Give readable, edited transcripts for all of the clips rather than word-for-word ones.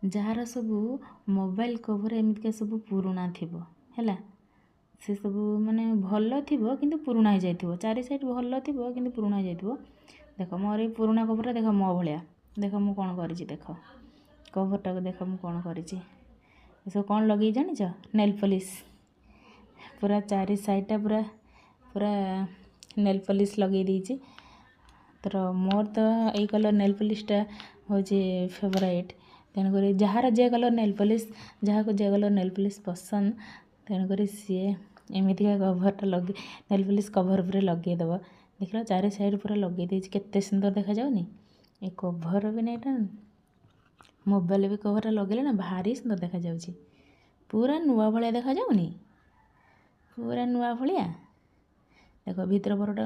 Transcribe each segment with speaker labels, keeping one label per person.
Speaker 1: ଯାହାର ସବୁ mobile cover ଏମିତିକା ସବୁ ପୁରୁଣା ଥିବ, ହେଲା, ସେସବୁ ମାନେ ଭଲ ଥିବ କିନ୍ତୁ ପୁରୁଣା ହେଇଯାଇଥିବ, ଚାରି ସାଇଡ଼୍ ଭଲ ଥିବ କିନ୍ତୁ ପୁରୁଣା ହେଇଯାଇଥିବ। ଦେଖ, ମୋର ଏଇ ପୁରୁଣା କଭର୍ଟା ଦେଖ, ମୋ ଭଳିଆ ଦେଖ ମୁଁ କ'ଣ କରିଛି। ଦେଖ କଭର୍ଟାକୁ, ଦେଖ ମୁଁ କ'ଣ କରିଛି। ଏସବୁ କ'ଣ ଲଗେଇ ଜାଣିଛ? ନେଲ୍ ପଲିସ୍ ପୁରା ଚାରି ସାଇଡ଼୍ଟା ପୁରା ପୁରା ନେଲ୍ ପଲିସ୍ ଲଗେଇ ଦେଇଛି। ତ ମୋର ତ ଏଇ କଲର୍ ନେଲ୍ ପଲିସ୍ଟା ହେଉଛି ଫେଭରାଇଟ୍। ତେଣୁକରି ଯାହାର ଯେ କଲର୍ ନେଲ୍ ପଲିସ୍, ଯାହାକୁ ଯେ କଲର୍ ନେଲ୍ ପଲିସ୍ ପସନ୍ଦ, ତେଣୁକରି ସିଏ ଏମିତିକା କଭର୍ଟା ଲଗେଇ ନେଲ୍ ପଲିସ୍ କଭର୍ ଉପରେ ଲଗେଇଦେବ। ଦେଖିଲ, ଚାରି ସାଇଡ଼୍ ପୁରା ଲଗେଇ ଦେଇଛି, କେତେ ସୁନ୍ଦର ଦେଖାଯାଉନି? ଏ କଭର୍ ବି ନା, ଏଇଟା ମୋବାଇଲ୍ ବି କଭର୍ଟା ଲଗେଇଲେ ନା ଭାରି ସୁନ୍ଦର ଦେଖାଯାଉଛି। ପୁରା ନୂଆ ଭଳିଆ ଦେଖାଯାଉନି? ପୁରା ନୂଆ ଭଳିଆ। ଦେଖ, ଭିତର ପଟଟା,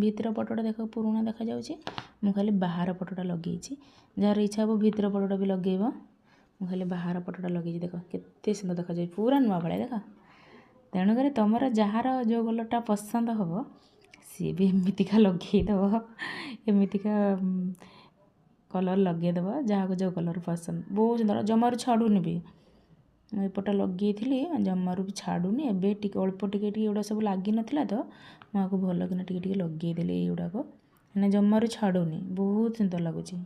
Speaker 1: ଭିତର ପଟଟା ଦେଖ ପୁରୁଣା ଦେଖାଯାଉଛି। ମୁଁ ଖାଲି ବାହାର ପଟଟା ଲଗେଇଛି। ଯାହାର ଇଚ୍ଛା ହେବ ଭିତର ପଟଟା ବି ଲଗେଇବ। ମୁଁ ଖାଲି ବାହାର ପଟଟା ଲଗେଇଛି। ଦେଖ କେତେ ସୁନ୍ଦର ଦେଖାଯାଉଛି, ପୁରା ନୂଆ ଭଳିଆ ଦେଖ। ତେଣୁକରି ତୁମର ଯାହାର ଯେଉଁ କଲର୍ଟା ପସନ୍ଦ ହେବ, ସିଏ ବି ଏମିତିକା ଲଗେଇଦେବ, ଏମିତିକା କଲର୍ ଲଗେଇଦେବ, ଯାହାକୁ ଯେଉଁ କଲର୍ ପସନ୍ଦ। ବହୁତ ସୁନ୍ଦର, ଜମାରୁ ଛାଡ଼ୁନି ବି। ମୁଁ ଏପଟା ଲଗେଇଥିଲି, ଜମାରୁ ବି ଛାଡ଼ୁନି। ଏବେ ଟିକେ ଅଳ୍ପ ଟିକେ ଟିକେ ଏଗୁଡ଼ା ସବୁ ଲାଗିନଥିଲା ତ ମୁଁ ଆକୁ ଭଲକିନା ଟିକେ ଟିକେ ଲଗେଇଦେଲି ଏଇଗୁଡ଼ାକ। ମାନେ ଜମାରୁ ଛାଡ଼ୁନି, ବହୁତ ସୁନ୍ଦର ଲାଗୁଛି।